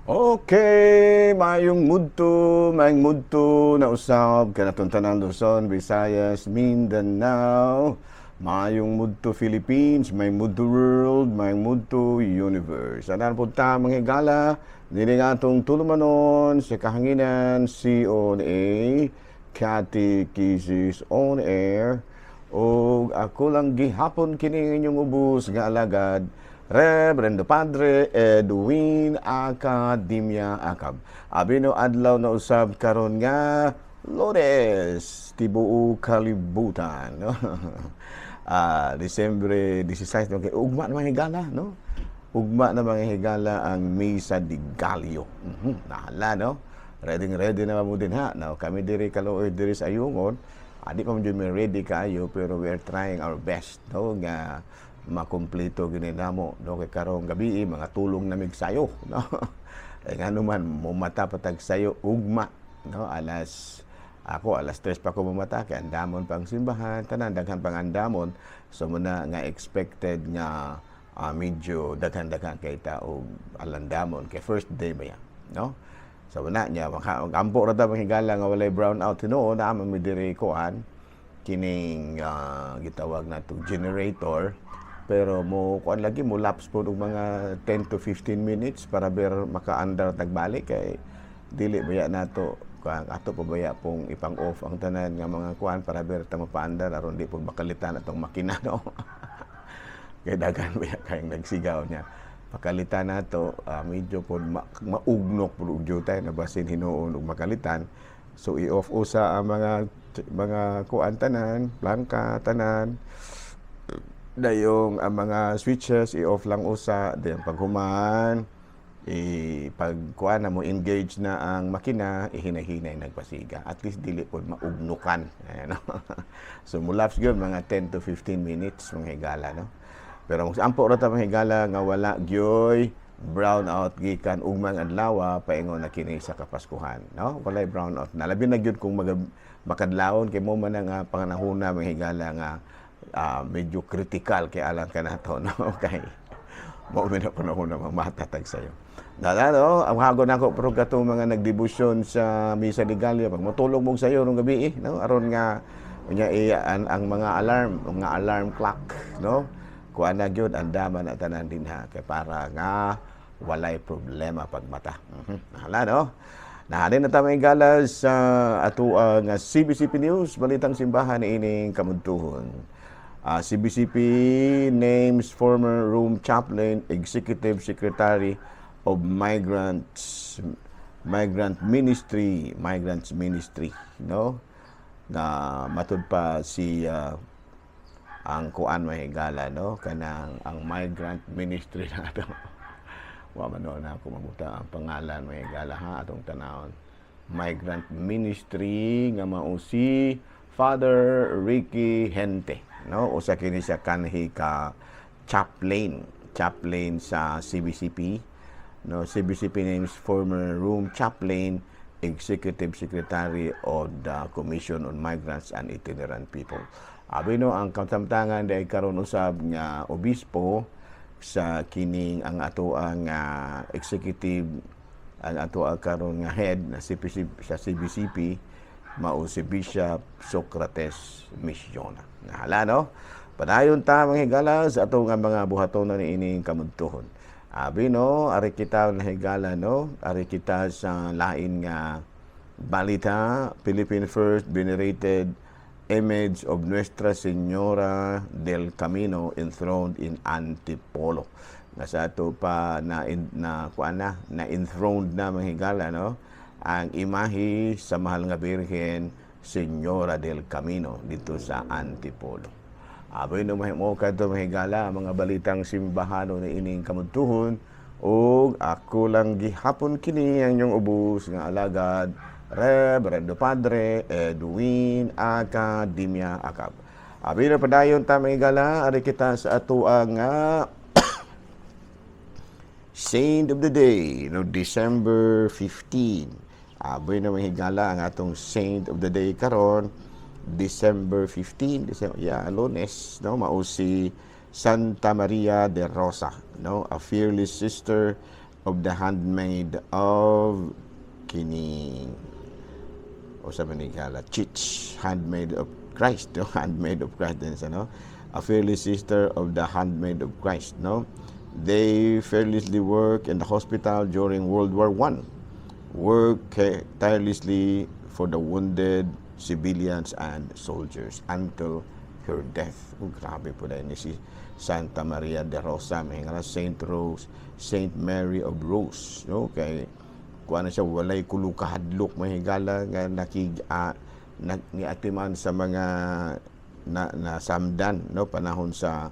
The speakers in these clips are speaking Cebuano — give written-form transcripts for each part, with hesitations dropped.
Okay, maayong mudto na usab kanatong tanan Luzon, Visayas, Mindanao, maayong mudto Philippines, maayong mudto world, maayong mudto universe. Anan po ta, mga higala, dili nga atong tulumanon sa kahanginan, CONA, Catechesis on Air, o ako lang gihapon kini inyong ubos nga alagad, Reverendo Padre Edwin Academia Acab. Abi no, adlaw na usab karon nga Lunes, tibuo kalibutan, no? Disyembre 16, no? Kay ugma na, mga higala, no? Ugma na, mga higala, ang Misa de Gallo. Nahala, no? Ready ready na mo din ha. Now, kami diri kaluoy diri sa Ayungon, adi pa man jud mi ready kaayo, pero we are trying our best, no, nga makumpleto gini namo, no, kay karong gabi mga tulong namig sayo, no. Eh ngano man mumata patag sayo ugma, no, alas ako alas 3 pa ko mumata kay andamon pang simbahan tanan, daghan pang andamon. So muna nga expected nga medyo daghan-daghan kay tao alandamon kay first day ba yan, no. So muna niya maka ampo ra ta, mga higala, nga walay brown out tinuod na mi diri kuan kining gitawag nato generator, pero mo kuan lagi, mo lapse po og mga 10 to 15 minutes para ber makaandar tagbalik kay dili baya nato kuan ato pa baya pong ipang-off ang tanan nga mga kuan para ber ta mapaandar aron di po makalitan atong makina, no, kay daghan baya kayong nagsigaw niya pakalitan nato. Medyo po maugnok po og jutay na basin hinuon og makalitan. So i-off usa ang mga kuan tanan, plangka tanan, dayong ang mga switches i-off lang usa. Then paghuman i pag kuan na mo engage na ang makina, ihinay-hinay nagpasiga, at least dili pod maugnukan. Ayan, no? So mo lapse gyud mga 10 to 15 minutes, mga higala, no. Pero mas ampo ra ta, mga higala, nga wala gyoy brown out gikan ugmang adlaw paingon na kini sa Kapaskuhan, no. Walay brown out na, labi na gyud kung makadlawon kay mo man nga panganahuna, mga higala, nga medyo critical kay alang kanato, no, kay mao man na panahon na matatag sayo. Dala, no, ang hago nako pero katong mga nagdebosyon sa Misa de Gallo, pag motulog mong sayo rong gabi, eh, no, aron nga unya ang mga alarm clock, no. Kuan na gyud, andaman na tanan dinha kay para nga walay problema pagmata. Hala, no. Nahalin na ta, mga higala, sa ato nga CBCP News, balitang simbahan ining kamudtuhon. CBCP names former Rome chaplain executive secretary of Migrants Migrant Ministry, Migrants Ministry, no? Na matud pa si ang kuan, mga higala, no, kanang ang Migrant Ministry na ato. Wa man no na ako mabuta ang pangalan, mga higala, ha, atong tanawon. Migrant Ministry nga mao si Father Ricky Hente, no. Usa kini siya kanhi ka chaplain, chaplain sa CBCP, no. CBCP names former Rome chaplain executive secretary of the Commission on Migrants and Itinerant People. Abi no, ang katamtangan dahil karon usab nga obispo sa kining ang ato ang executive, ang ato ang karon nga head na CPC sa CBCP mao si Bishop Socrates Missiona. Nahala, no? Padayon ta, mga higala, sa ato nga mga buhaton na niining kamudtuhon. Abi no, ari kita na higala, no, ari kita sa lain nga balita, Philippine First venerated image of Nuestra Señora del Camino enthroned in Antipolo. Nga sa ato pa na in, na kuan na na enthroned na, mga higala, no, ang imahe sa Mahal nga Birhen Señora del Camino dito sa Antipolo. Aboy no, mahimo kadto, mga higala, ang mga balitang simbahano na ining kamudtuhon ug ako lang gihapon kini ang inyong ubos nga alagad, Reverendo Padre Edwin Academia Acab. Abi na, padayon ta, mga higala, ari kita sa ato ang Saint of the Day, no, December 15. Aboy na, mga higala, ang atong Saint of the Day karon December 15, December, yeah, Lunes, no, mao si Santa Maria de Rosa, no, a fearless sister of the Handmaid of kini o sa manigala Church, Handmaid of Christ, no? Handmaid of Christ din sa, no, a fearless sister of the Handmaid of Christ, no? They fearlessly work in the hospital during World War One, work tirelessly for the wounded civilians and soldiers until her death. Oh, grabe po na ni si Santa Maria de Rosa, may nga Saint Rose, Saint Mary of Rose, no? Kay kuan na siya, walay kulo kahadlok, mahigala, nga nakig niatiman sa mga na, nasamdan, no, panahon sa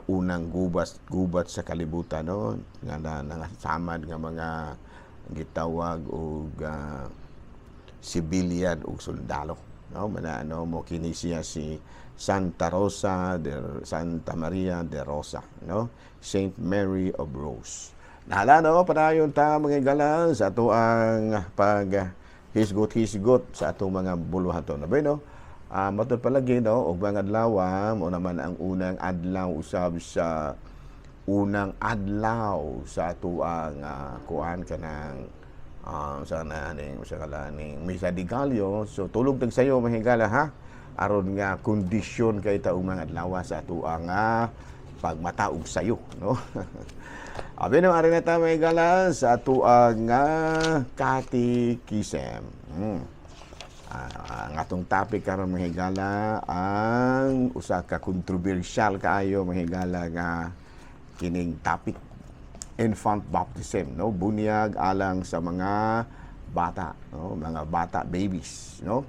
unang gubat gubat sa kalibutan, no, nga na, nangasamad nga mga gitawag og civilian ug sundalo, no, mana ano mo kini siya si Santa Rosa de Santa Maria de Rosa, no, Saint Mary of Rose. Nahala, no, padayon ta, mga higala, sa ato ang pag hisgot-hisgot sa atong mga buluhaton. Abi, no, matud palagi, no, og mga adlaw mo naman ang unang adlaw usab sa unang adlaw sa ato ang kuan kanang sa naning sa kalaning Misa de Gallo. So tulog tag sayo, mga higala, ha, aron nga kondisyon kay ta mga adlaw sa ato ang pagmata og sayo, no? Abi no, ari na ta, mga higala, sa ato ang catechism. Ang atong topic karon, mga higala, ang usa ka kontrobersyal kaayo, mga higala, nga kining topic, infant baptism, no, bunyag alang sa mga bata, no, mga bata, babies, no?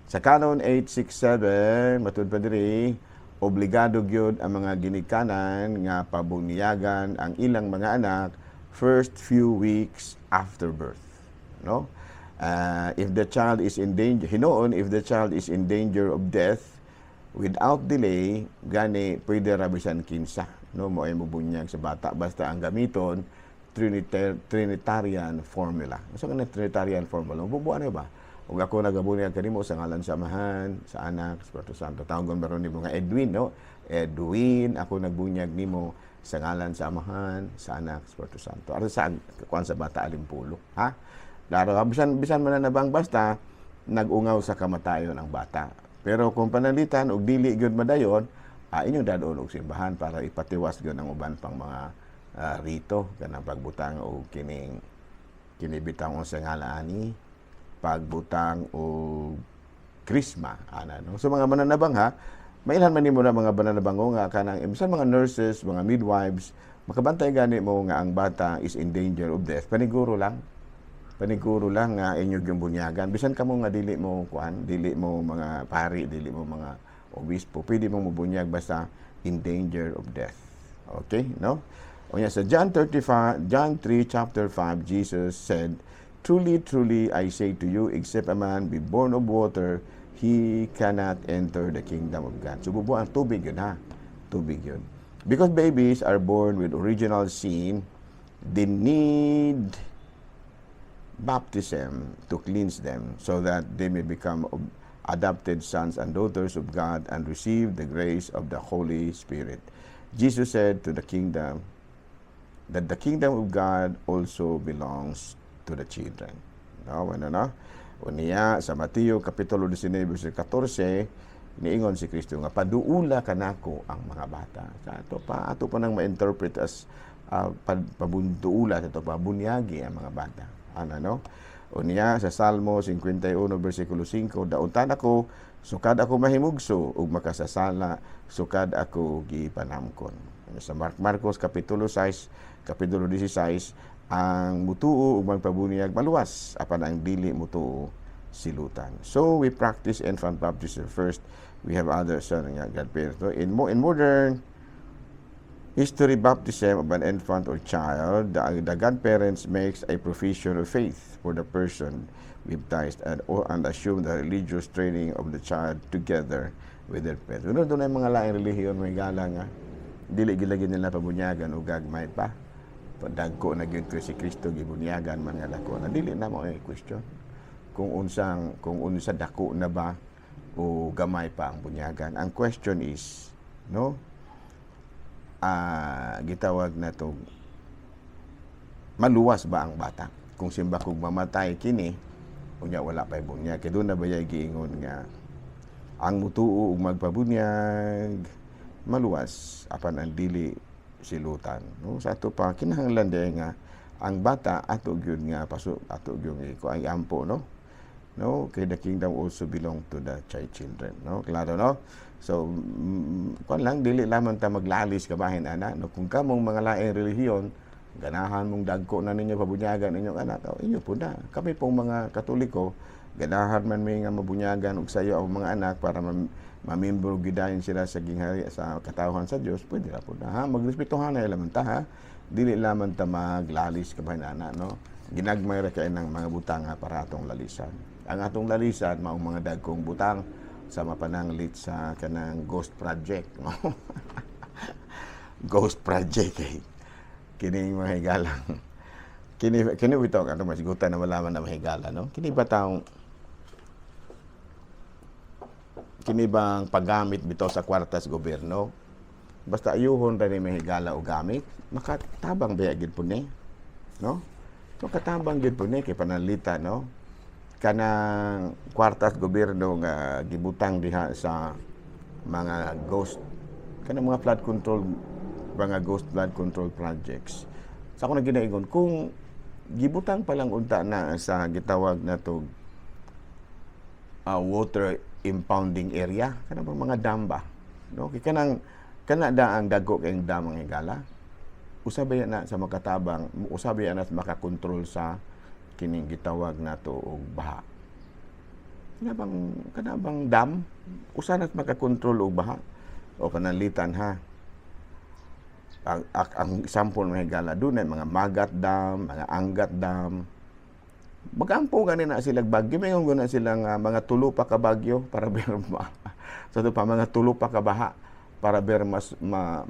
Sa Canon 867, matud pa diri, obligado gyud ang mga ginikanan nga pabunyagan ang ilang mga anak first few weeks after birth, no? If the child is in danger, hinuon if the child is in danger of death, without delay, gani pwede ra bisan kinsa, no, mo ay mubunyag sa bata basta ang gamiton Trinitarian formula. So nga Trinitarian formula, bubuan na ba? Ug ako nagabunyag kanimo sa ngalan sa Amahan, sa Anak, sa Espiritu Santo. Tawagon ba nimo nga Edwin, no? Edwin, ako nagbunyag nimo sa ngalan sa Amahan, sa Anak, sa Espiritu Santo. Aron sa kuan sa bata alimpulo, ha? Laro bisan bisan mananabang basta nag-ungaw sa kamatayon ang bata. Pero kung pananglitan og dili gyud madayon, inyong dadon og simbahan para ipatiwas gyud ang uban pang mga rito kanang pagbutang og kining kinibitang unsa ngalan ani, pagbutang og krisma ana, no? So mga mananabang, ha, mailhan man nimo na mga mananabang nga kanang bisan mga nurses, mga midwives, makabantay gani mo nga ang bata is in danger of death, paniguro lang nga inyo yung bunyagan bisan kamo nga dili mo kuan, dili mo mga pari, dili mo mga obispo, pwede mo mobunyag basta in danger of death, okay, no? Unya sa John 35, John 3 chapter 5, Jesus said, "Truly, truly, I say to you, except a man be born of water, he cannot enter the kingdom of God." So bubuan tubig yun, ha, tubig yun, because babies are born with original sin. They need baptism to cleanse them so that they may become adopted sons and daughters of God and receive the grace of the Holy Spirit. Jesus said to the kingdom that the kingdom of God also belongs to the children. No, ano, no? Unya sa Mateo kapitulo 19 verse 14, niingon si Kristo nga paduula kanako ang mga bata. Sa ato pa nang ma-interpret as pabunduula ato pa bunyagi ang mga bata. Ano, no? Unya sa Salmo 51 versikulo 5, "Dautan ako sukad ako mahimugso ug makasasala sukad ako gipanamkon." Sa Marcos kapitulo 6, kapitulo 16, ang mutuo ug magpabunyag maluwas, apan ang dili mutuo silutan. So we practice infant baptism first. We have others nga godparents. No? In modern history baptism of an infant or child, the godparents makes a profession of faith for the person baptized and assume the religious training of the child together with their parents. Doon doon ay mga laing relihiyon may gala nga dili gilagi nila pabunyagan o gagmay pa. Dagko na gyud ko si Kristo gibunyagan man nga dako na, dili na mo ay question kung unsa dako na ba o gamay pa ang bunyagan. Ang question is, no, gitawag na to Maluwas ba ang bata kung simbakog mamatay kini, unya wala pay bunyag? Kay duna ba giingon nga ang mutuo ug magpabunyag maluwas, apan ang dili silutan, no? Sa ato pa, kinahanglan diay nga ang bata ato gyud nga paso, ato gyud ko ay ampo, no? No, kay the kingdom also belong to the children, no? Klaro, no? So kuan lang, dili lamang ta maglalis kabahin ana, no? Kung kamong mga laing relihiyon ganahan mong dagko na ninyo pabunyagan inyong anak, oh, inyo po na. Kami pong mga Katoliko, ganahan man mi nga mabunyagan og sayo ang mga anak para mamembro gidayon sila sa ginghari, sa katawhan sa Dios, pwede ra po na, ha? Magrespetuhan na lamang ta, ha? Dili lamang ta maglalis kabahin ana, no? Ginagmay ra kay ng mga butang, ha, para atong lalisan. Ang atong lalisan maong mga dagkong butang sa mapananglit sa kanang ghost project, no? Ghost project, eh. Kining mga higalang kini kini bitaw ato masigutan na malaman na mahigala, no? Kini ba taong kini bang paggamit bitaw sa kwarta sa gobyerno, basta ayuhon ra ni mahigala o gamit, makatabang ba gid po ni, no? Makatabang gid po ni kay panalita, no, kanang kwarta sa gobyerno nga gibutang diha sa mga ghost, kanang mga flood control, mga ghost flood control projects. Sa ako na ginaingon, kung gibutang pa lang unta na sa gitawag na to water impounding area, kanang bang mga dam ba, no? Kay kanang kana da ang dagko kayong dam ang higala, usabay na sa makatabang, usabay na sa makakontrol sa kining gitawag nato og baha. Kana bang dam usa na makakontrol og baha o kanalitan, ha? Ang example, mga higala, dunay mga Magat Dam, mga Angat Dam. Magampo gani na sila bagyo, may na silang mga tulo pa ka bagyo para ber ma, sa ato pa mga tulo pa ka baha para ber mas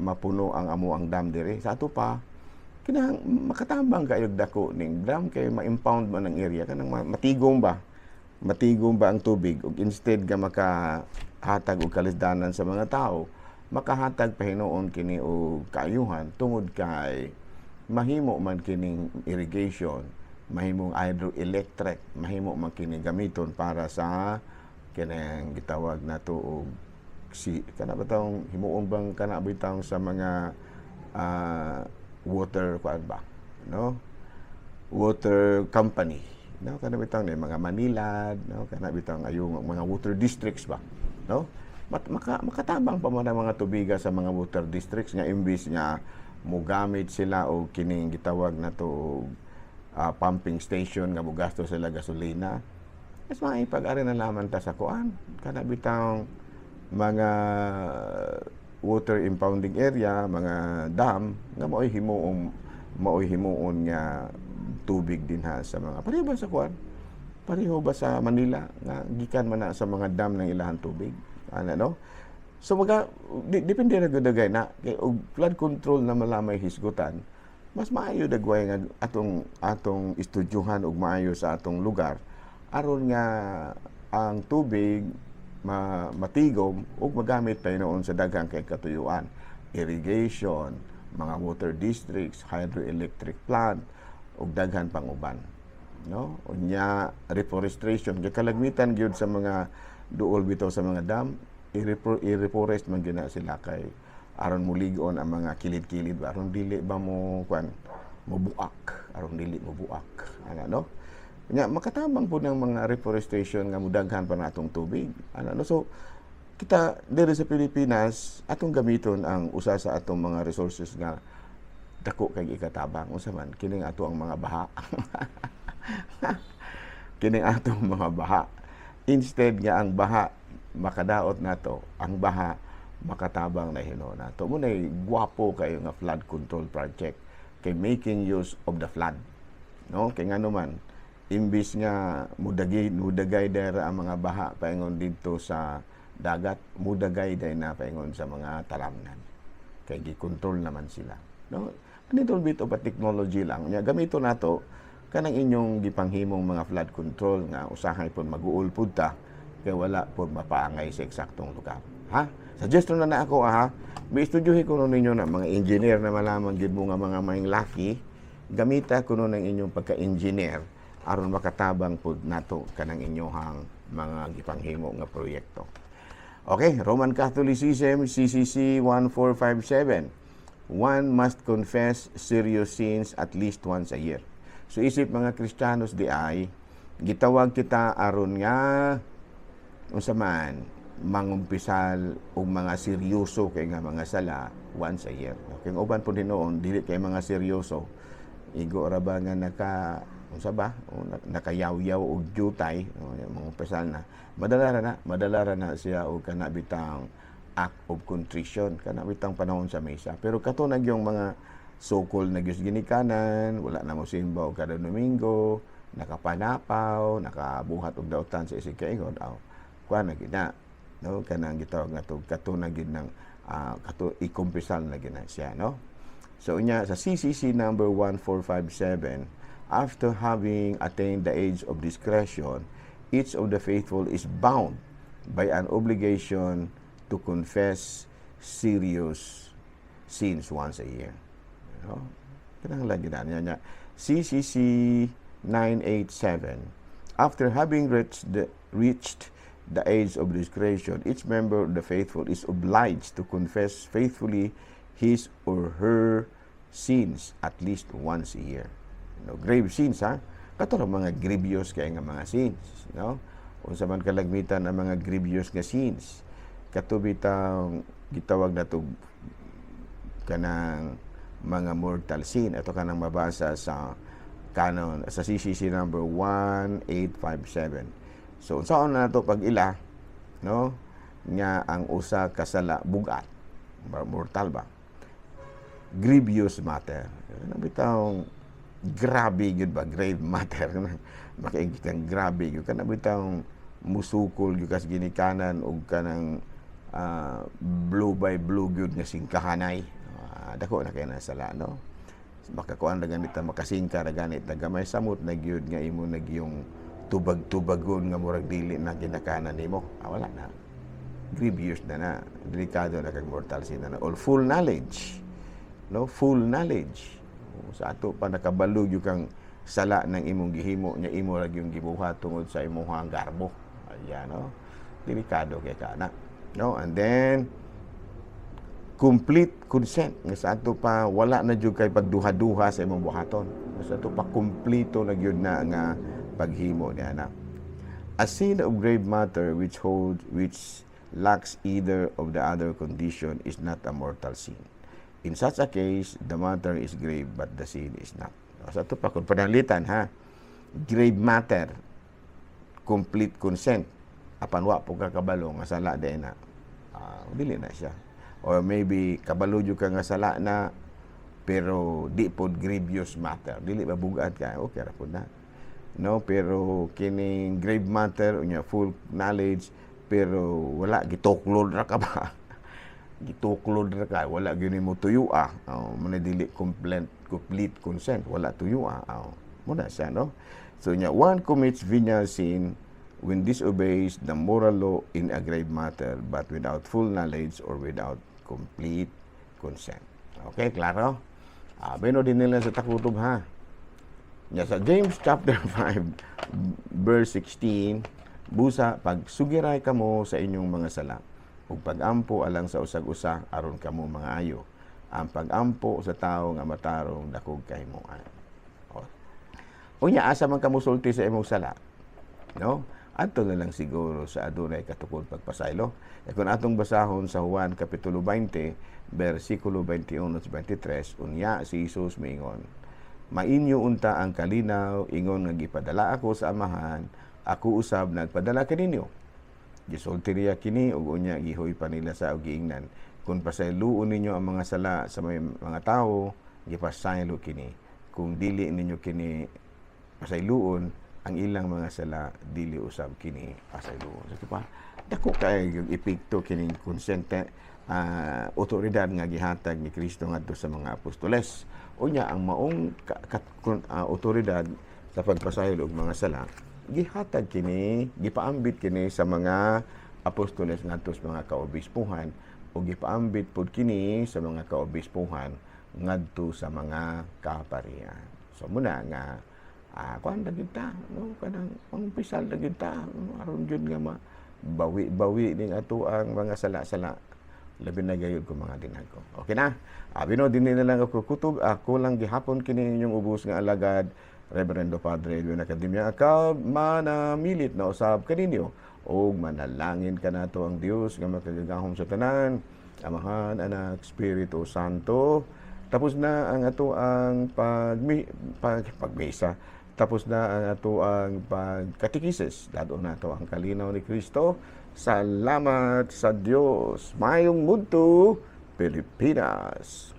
mapuno ang amo ang dam diri. Sa ato pa, kinahang makatabang kayo dako ning dam kay ma-impound man ang area, kanang matigom ba? Matigom ba ang tubig ug instead nga makahatag og kalisdanan sa mga tao, makahatag pa hinuon kini og kaayuhan tungod kay mahimo man kining irrigation, mahimong hydroelectric, mahimo man kini gamiton para sa kining gitawag nato og si kana ba tawng himuon bang kana bitang sa mga water kuan ba, no? Water company, no? Kana bitang ni mga Manilad, no? Kana bitang ayong mga water districts ba, no? Makatabang pa man ang mga tubiga sa mga water districts nga imbis nga mogamit sila og kining gitawag na to og pumping station nga mogasto sila gasolina, mas maipag-ari na lamang ta sa kuan, kana bitang mga water impounding area, mga dam nga mao'y himuon nga tubig dinha sa mga pareho ba sa kuan, pareho ba sa Manila nga gikan man na sa mga dam ng ilahan tubig ana, no? So maga depende ra gud na kay og flood control na malamay hisgutan, mas maayo dagway nga atong atong estudyuhan og maayo sa atong lugar aron nga ang tubig matigom ug magamit pa noon sa daghang kay katuyuan, irrigation, mga water districts, hydroelectric plant ug daghan pang uban, no? Unya reforestation kay kalagmitan gyud sa mga duol bitaw sa mga dam, i-reforest man gyud na sila kay aron mulig-on ang mga kilid-kilid ba, aron dili ba mo kuan, mobuak, aron dili mo buak ana, no? Nya makatabang po ng mga reforestation nga mudaghan pa natong tubig ana, no? So kita diri sa Pilipinas, atong gamiton ang usa sa atong mga resources nga dako kay ikatabang. Unsa man kining ato ang mga baha? Kining atong mga baha, instead nga ang baha makadaot nato, ang baha makatabang na hinuon nato. Mo nay gwapo kayo nga flood control project kay making use of the flood, no? Kay ngano man, imbis nga mudagay mudagay dira ang mga baha paingon didto sa dagat, mudagay day na paingon sa mga talamnan kay gikontrol naman sila, no? A little bit of a technology lang. Nya gamito nato kanang inyong gipanghimong mga flood control nga usahay pud maguol pud ta kay wala pud mapaangay sa eksaktong lugar, ha? Suggestion na na ako, ha? May estudyuhin ko ninyo na mga engineer na malaman gid mo nga mga maing laki. Gamita kuno ng inyong pagka-engineer aron makatabang pud nato kanang inyohang mga gipanghimo nga proyekto. Okay, Roman Catholicism, CCC 1457. One must confess serious sins at least once a year. So isip mga Kristiyanos di ay, gitawag kita aron nga unsa man mangumpisal og mga seryoso kay nga mga sala once a year. Okay, ang uban po noon dili kay mga seryoso. Igo ra ba nga naka unsa ba? O, nakayawyaw og jutay, o, yung mga umpisal na. Madala ra na siya og kana bitang act of contrition, kana bitang panahon sa misa. Pero kato na yung mga sukol na gyud ginikanan, wala na mo simba og kada Domingo, nakapanapaw, nakabuhat og dautan sa isig kaingon, aw, kuan na gid na. No, kanang gitawag nga to kato na gid ng kato ikumpisal na gid na siya, no? So unya sa CCC number 1457, after having attained the age of discretion, each of the faithful is bound by an obligation to confess serious sins once a year. No? Kanang lagi na niya niya. CCC 987. After having reached the age of discretion, each member of the faithful is obliged to confess faithfully his or her sins at least once a year. No, grave sins, ha? Kato mga grievous kay nga mga sins, no? Unsa man kalagmitan ang mga grievous nga sins? Kato bitang gitawag na to kanang mga mortal sin. Ito kanang mabasa sa canon sa CCC number 1857. So unsaon na nato pag ila, no, nga ang usa ka sala bugat, mortal ba? Grievous matter. Ano bitawng grabe gyud ba, grave matter? Makaingit kang grabe gyud kana bitawng musukol gyud kas ginikanan og kanang blow by blow gyud nga singkahanay. Dako na kay na sala, no? Makakuan ra ganit, makasingka ra ganit na gamay, samot na gyud nga imo nagyung tubag-tubagon nga murag dili na ginakanan nimo. Wala na, grievous na na, delikado na kag mortal sin na. All full knowledge, no? Full knowledge, sa ato pa nakabalo gyud kang sala ng imong gihimo nya, imo ra gyud gibuhat tungod sa imong garbo. Ayan, no? Delikado kay kana, no? And then complete consent, nga sa ato pa wala na jud kay pagduha-duha sa imong buhaton. Sa ato pa kumpleto na gyud na nga paghimo niya na. A sin of grave matter which lacks either of the other condition is not a mortal sin. In such a case, the matter is grave but the sin is not. Sa ato pa kung pananglitan, ha, grave matter, complete consent, apan wa po ka kabalo nga sala din na, dili na siya. Or maybe kabalo jud ka nga sala na pero di pod grievous matter, dili ba bugat ka, okay ra pod na, no? Pero kining grave matter unya full knowledge pero wala, gituklod ra ka ba, gituklod ra ka, wala gyud mo tuyo, ah, oh, mo na dili complete complete consent, wala tuyo, ah, oh, mo na siya, no? So nya, one commits venial sin when disobeys the moral law in a grave matter but without full knowledge or without complete consent. Okay, klaro? Beno din nila sa takutob, ha. Nya sa James chapter 5 verse 16, busa pagsugiray kamo sa inyong mga sala ug pagampo alang sa usag-usa aron kamo mga ayo. Ang pagampo sa tawo nga matarong dakog kahimuan. O. Unya asa man ka mosulti sa imong sala? No? Adto na lang siguro sa adunay katukod pagpasaylo. E kung atong basahon sa Juan kapitulo 20 versikulo 21 at 23, unya si Jesus miingon, "Mainyo unta ang kalinaw ingon nga gipadala ako sa Amahan, ako usab nagpadala kaninyo." Gisulti niya kini ug unya gihuy pa nila sa og giingnan, "Kung pasayloon ninyo ang mga sala sa may mga tawo, gipasaylo kini. Kung dili ninyo kini pasayloon ang ilang mga sala, dili usab kini pasayloon." So pa dako kay yung epekto kining consent, otoridad nga gihatag ni Kristo ngadto sa mga apostoles. Unya ang maong otoridad sa pagpasaylo og mga sala gihatag kini, gipaambit kini sa mga apostoles ngadto sa mga kaobispuhan o gipaambit pod kini sa mga kaobispuhan ngadto sa mga kaparian. So muna nga kuan ra gyud ta, no, kanang mangumpisal ra gyud ta, no, aron gyud nga ma bawi-bawi ning ato ang mga sala-sala, labi na gayud kung mga dinago. Okay na? Abi no, dinhi na lang ako kutob. Ako lang gihapon kini inyong ubos nga alagad, Reverendo Padre Edwin Academia Acab, manamilit na usab kaninyo ug manalangin kanato ang Dios nga makagagahom sa tanan, Amahan, Anak, Espiritu Santo. Tapos na ang ato ang pag pagmisa. Tapos na ang ato ang pagkatikisis. Dad-on nato ang kalinaw ni Kristo. Salamat sa Dios. Mayong mudto, Pilipinas.